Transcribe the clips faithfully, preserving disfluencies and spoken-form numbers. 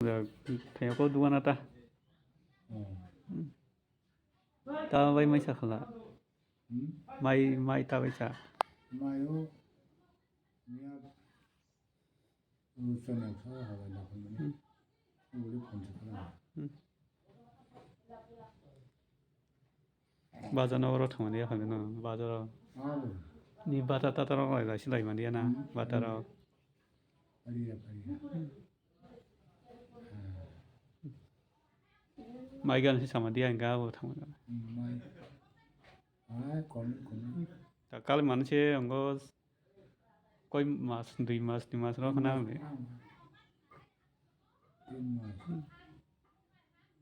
Thengko dugan ata. Hmm. Ta bai mai sa khala. Hmm? Mai, mai ta bai sa. Mai o. Niya. Uru channel sa ha bai na khun ni. Hmm. Uru phone sa khala. Hmm. Bazar no oro thangmani ya khagano bazar o. Aro. Ni bata tata rok lai lai silai mani ya na Hmm. Bata rok. Pariya, pariya. Mai gan si sama dia enggak abo thangmani. Hmm, mai. Ai, kom, kom. Ta kali mani se ongo koi mas, dui mas, dui mas rok na ni. Tin mas.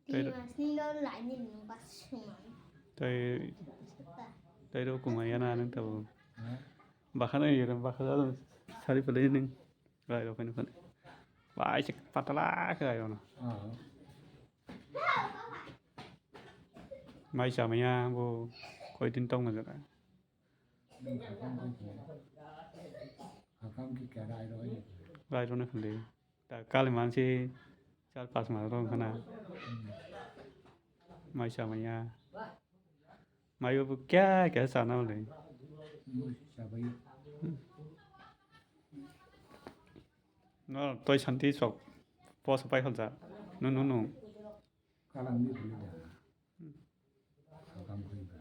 Tei Tin masni lo laini nung bas sumai. Tei, tei ro kumai yana nang tabo. Ha? Bakha nang yero, bakha jadon sari pelai nang. Rai ro kani kani. Bai se patala khe rai ro na. Ah. Mai chamaya bo koi din tong na jara. Nung hakam khe khe. Hakam khe khe rai ro. Rai ro na khande. Ta kali mansi char pas mas rok khana. Hmm. Mai sa manya. Mai bo kya kya sana le. Hmm, sa bai. No toi santi sok posa pai halja. No no no. Kalang ni bini da. Hakam khe ba.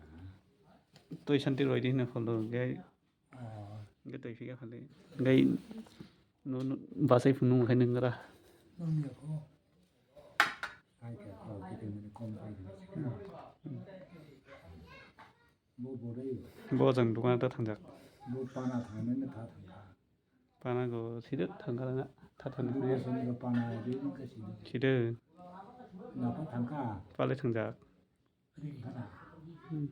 Toi santi roi di na kholo ge. Ah. Ge toi figa khali. Ge no no basai phunu khai nung ra. Nung ya ko. Ai ka ko kiti mani kom kai kiti. Bo bo dai. Bo jang dukan ta thangjak. Bo pana thangna ne tha thangkha. Pana go sida thangkha na tha thangkha. Bo song go pana dai ka sida. Sida. Na pa thangkha. Pale thangjak. Ring kana. Hmm.